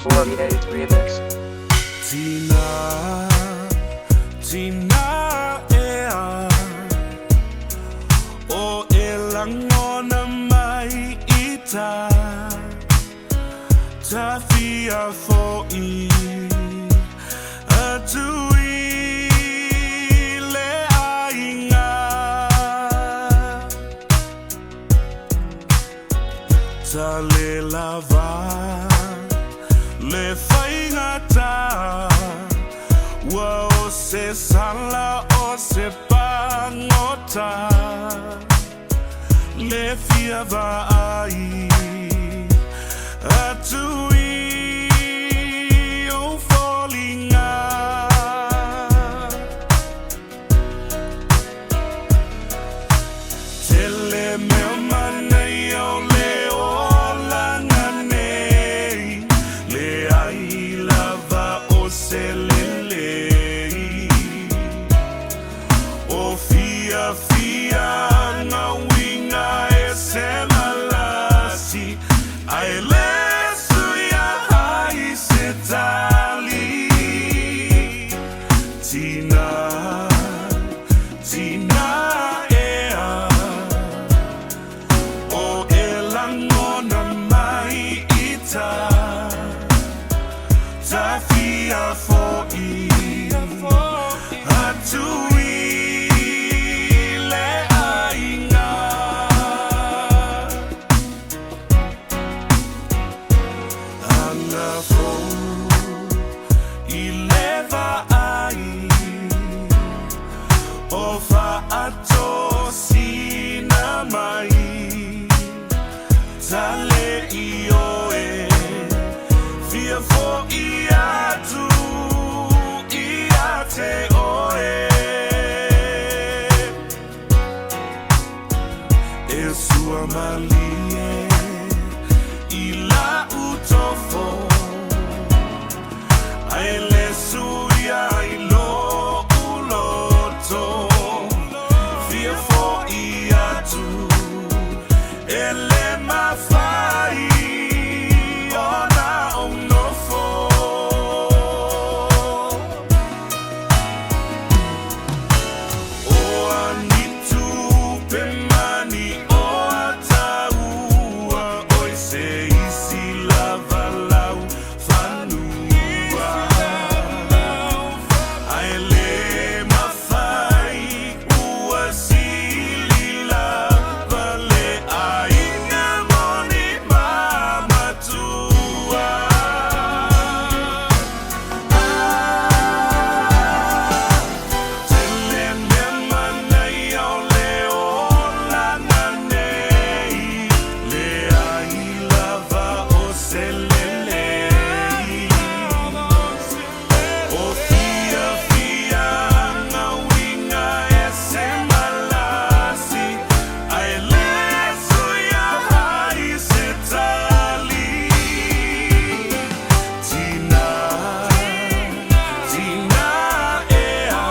48 Remix. Tina, tina ea, o e langona mai i ta, ta fia fo'i atu i le aiga. Ta le lava le faigata, ua o se sala o se pagota, le fia vaai atu i ou foliga. Tele mea manaia o le olaga nei, leai lava o se lelei. O fiafiaga uiga e se malasi, ae le suia ai se tali. Tina, tina ea, o e lagona mai i ta, ta fia fo'i atu i le aiga. Aga fou i le vaai, o faatosina mai, ta le i oe fia fo'i atu ia te oe. E sua malie i la'u tofo, ae le suia i lo'u loto, fia fo'i atu e le mafai ona ou nofo. O a ni tupe mani o a taua, oi se isi lava lau fanua. Ae le mafai ua sili lava le aiga moni ma matua. Tele mea manaia o le olaga nei, leai lava o se lelei. O fiafiaga uiga e se malasi, ae le suia ai se tali. Tina, tina ea,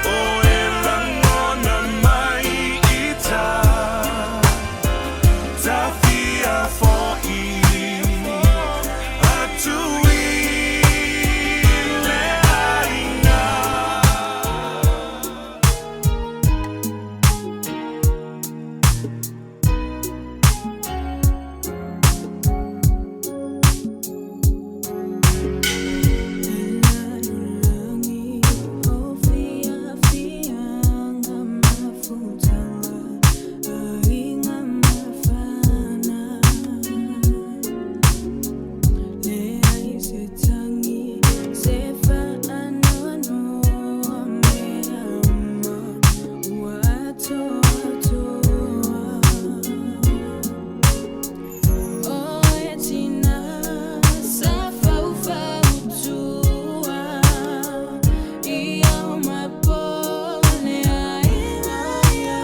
o e lagona mai i ta, ta fia fo'i atu i le aiga. Le lalolagi o fiafiaga mafutaga aiga mafana. Leai se tagi se faanoanoa mea uma ua atoatoa. O e tina sa faufautua ia uma po le aiga ia.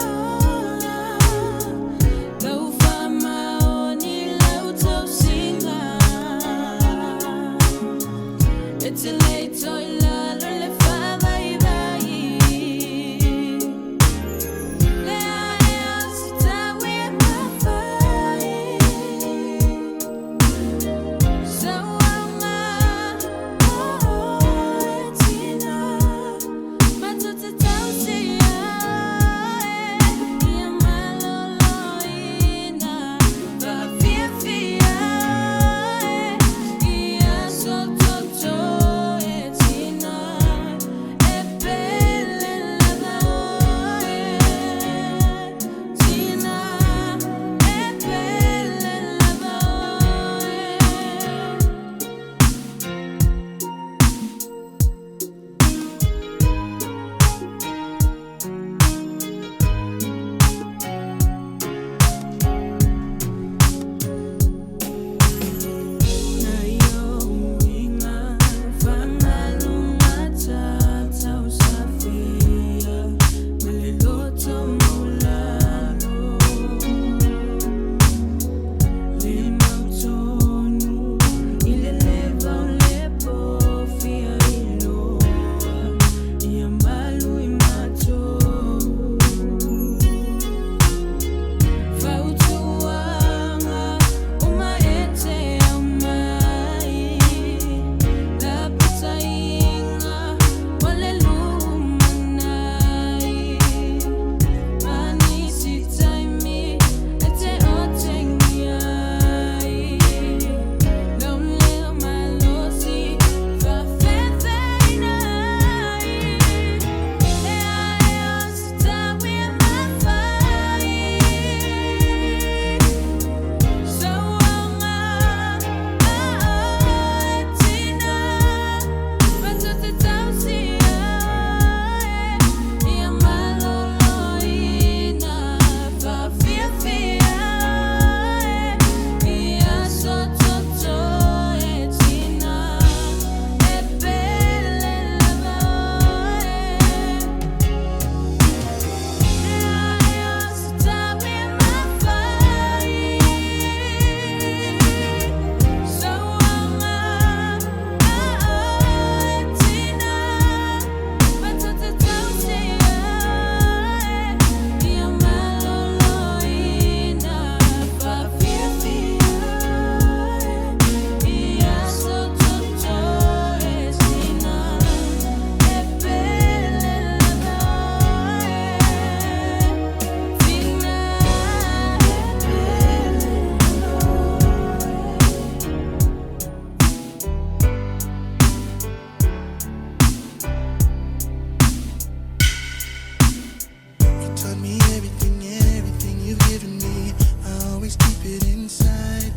Taught me everything, everything you've given me. I always keep it inside.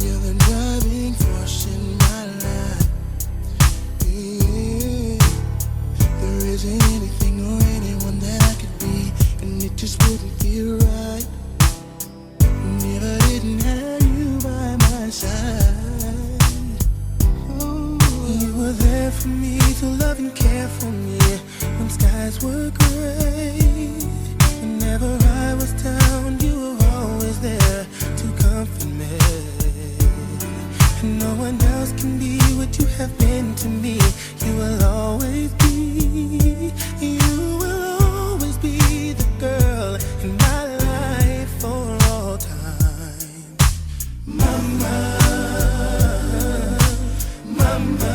You're the driving force in my life. Yeah. There isn't anything or anyone that I could be, and it just wouldn't feel right. Never didn't have you by my side. Ooh. You were there for me to love and care for me when skies were gray. Whenever I was down, you were always there to comfort me. And no one else can be what you have been to me. You will always be, you will always be the girl in my life for all time. Mama, Mama,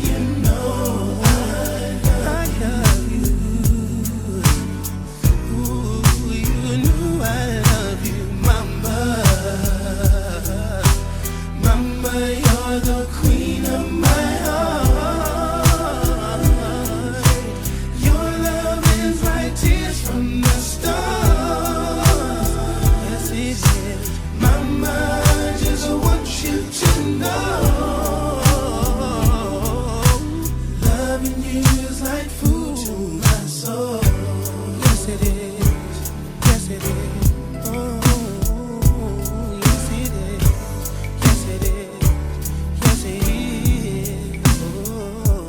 you know I love you. Ooh, you know I love you, Mama. Mama, you're the queen of my heart. Your love is like tears from the stars. Yes, it is. Mama, I just want you to know. Loving you is like food to my soul. Yes, it is. Yes, it is. Oh, yes, it is. Yes, it is. Yes, it is. Oh.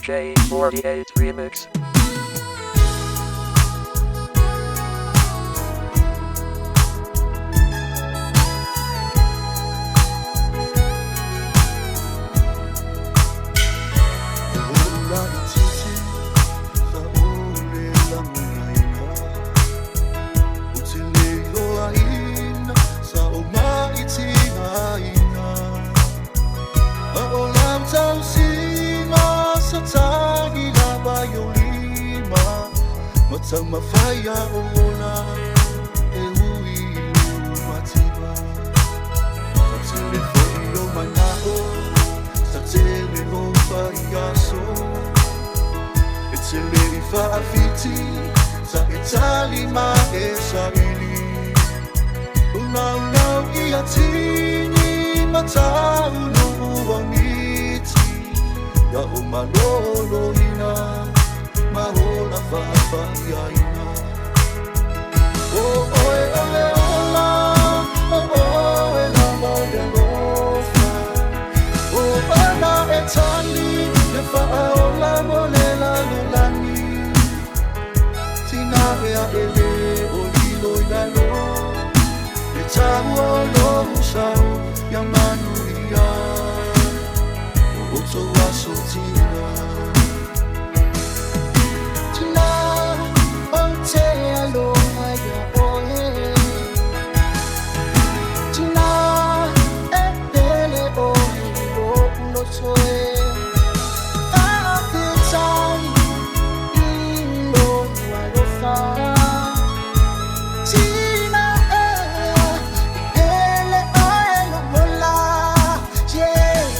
DJ 48 Remix. Mafaya ola e ui matiba sa tele foi o manao sa tele o faiaso e tele i faafiti sa e tali ma e saili Lau lau i atini matau no miti Ya o malolo ina mahola fa'afaiaina O oe ole ola o oe lava o le alofa O ana e tali le fa'aola mo le lalolagi Tina ea e lē o lilo i lalo Le taua o lou sao ia manuia O outou aso tina Tina o te aloha ia oe Tina e pele oe i lo'u loto e Fa'afetai i lou alofa Tina e pele oe lou ola Yeah.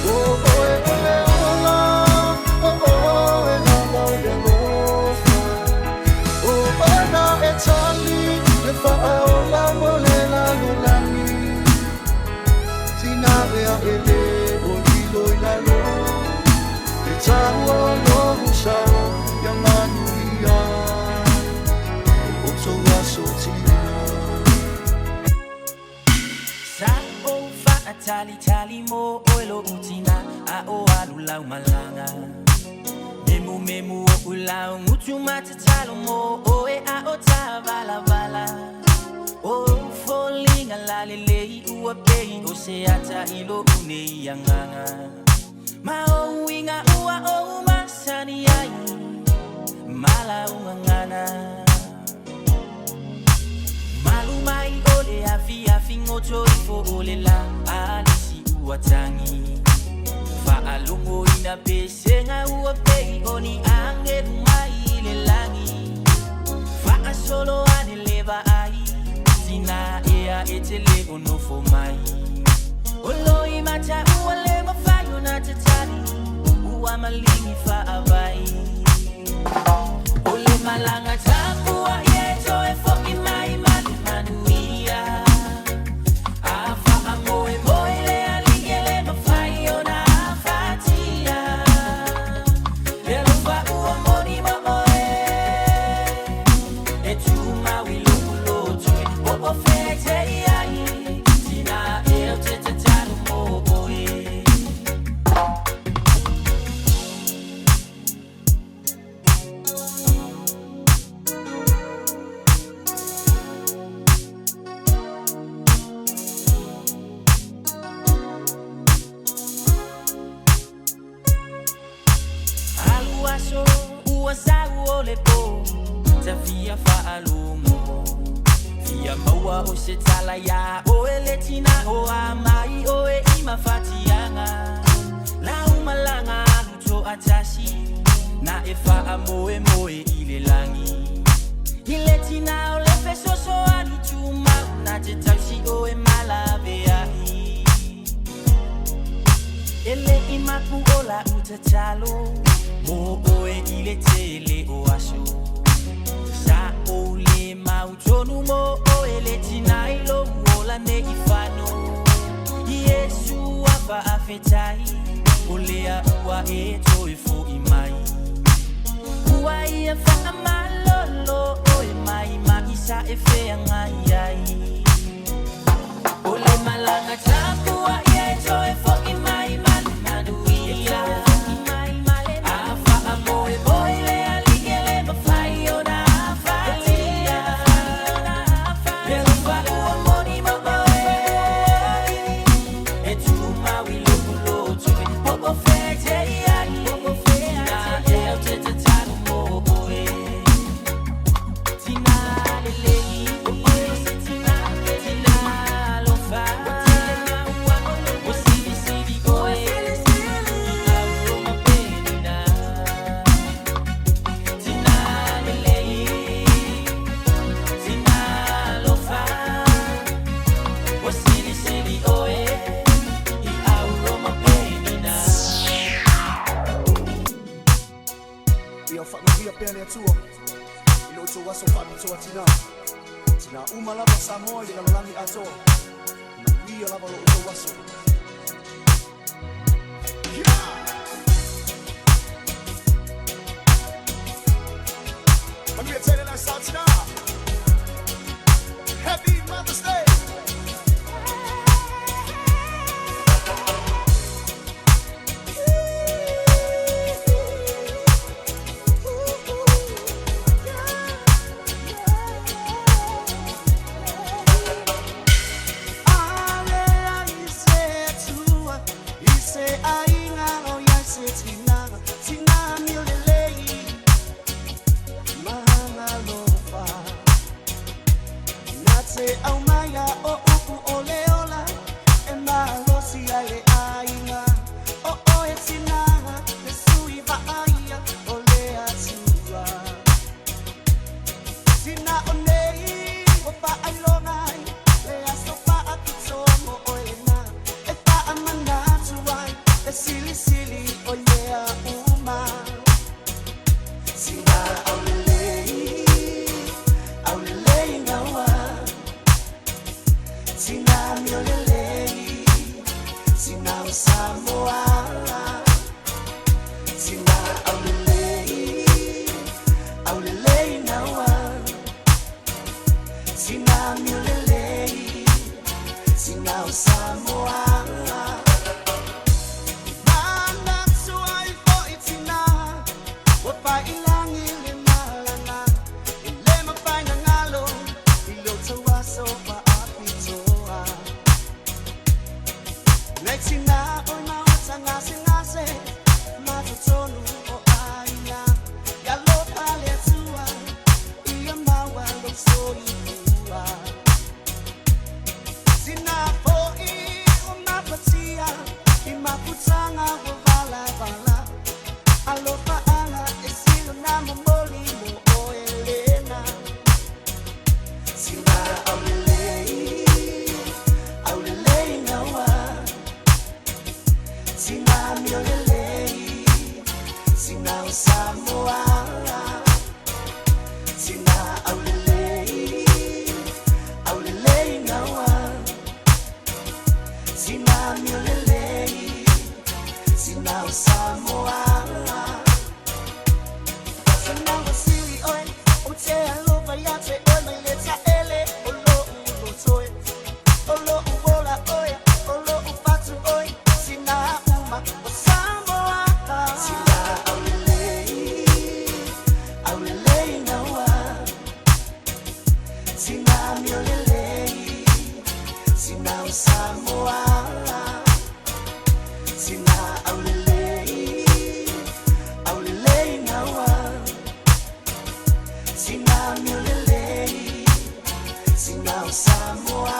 O oe ole ola o oe lava o le alofa O ana e tali le fa'aola mo le lalolagi Tina ea e lē o lilo i lalo Le taua o lou sao ia manuia O outou aso tina Sa o fa'atalitali mo oe lo'u tina a o alu lau malaga Memu memu o ulau ngutu matatalo mo oe a o tavalavala O foliga lalelei ua pei o se ata i lo'u nei agaga Ma o uiga ua ou masani ai ma lau gagana Malu mai o le afiafi goto ifo o le la alisi ua tagi Fa'alogo ina pesega ua pei o ni agelu mai i le lagi Fa'asolo ane le vaai tina ea e te lē o nofo mai O loi mata ua le mafai ona tatali ua maligi fa'avai O le malaga tapua'i e toe fo'i mai ma le manuia A fa'amoemoe le alii e le mafai ona afatia Le alofa ua moni mo oe E tumau i lou loto e Po o fea e te i ai Tina e ou te tatalo mo oe. Alu aso ua sau o le pō Tafia fa'alogo Fia maua o se tala iā oe le tina o a mai oe i mafatiaga Lau malaga alu to'atasi Na e fa'amoemoe i le lagi I le tina o le fesoasoani tumau Na te tausi oe malavea'i E le i mapu o la'u tatalo Mo oe i le tele o aso Sa ou le Faafetai o lea ua e toe fo'i mai. Ua ia faamalolo oe mai ma'i sa e feagai ai. O le malaga tapuai e toe fo'i mai ma le manuia. A faamoemoe le Alii e le mafai ona afatia. Le alofa ua moni ma oe, e tumau i lou loto e ho'ofetei ai. Na e ou te tatalo mo oe. Tina lelei, tina alofa, ua silisili oe i au o mapenina. Tina lelei, tina alofa, ua silisili oe i au o mapenina. Ia faamanuia pea le Atua i lo outou aso faapitoa tinā. Tinā uma lava o Samoa i le lalolagi atoa. Manuia lava lo outou aso. Yeah! Manuia tele le aso tinā. Happy Mother's Day! Aumaia o upu o le ola e malosi ai le aiga o oe tinā le sui vaaia o le Atua sina o nei ua faailoga ai le aso faapitoa mo oe lena e faamanatu ai le silisili o mea uma sina aulelei aulelei gaua sina miolelei sina o Samoa sina aulelei aulelei gaua sina miolelei sina o Samoa manatu ai fo'i tinā ua pailagi le malama e le mafai ona galo i lo outou aso faapitoa nei tinā o maota gasegase ma totonu o aiga ia alofa le Atua ia maua lou soifua sina fo'i ua mafatia i mafutaga ua valavala alofaaga e sili ona momoli mo oe lena sina aulelei aulelei gaua sina miolelei sina o Samoa sina aulelei aulelei gaua sina miolelei sina o Samoa sina ua sili oe ou te alofa ia te oe mai le taele o lo'u loto e o lo'u ola oe o lo'u fatu oe tinā uma o Samoa sina aulelei aulelei gaua sina miolelei sina o Samoa sina aulelei aulelei gaua sina miolelei sina o Samoa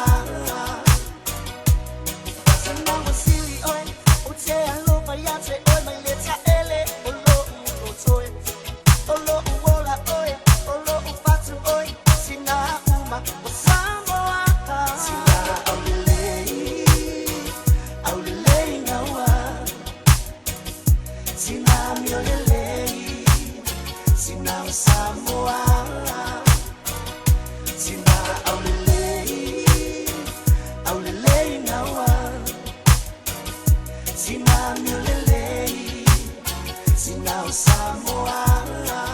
sina ua sili oe ou te alofa ia te oe mai le taele o lo'u loto e o lo'u ola oe o lo'u fatu oe tinā uma o Samoa sina aulelei aulelei gaua sina miolelei sina o Samoa sina aulelei. Sina miolelei, sina o Samoa.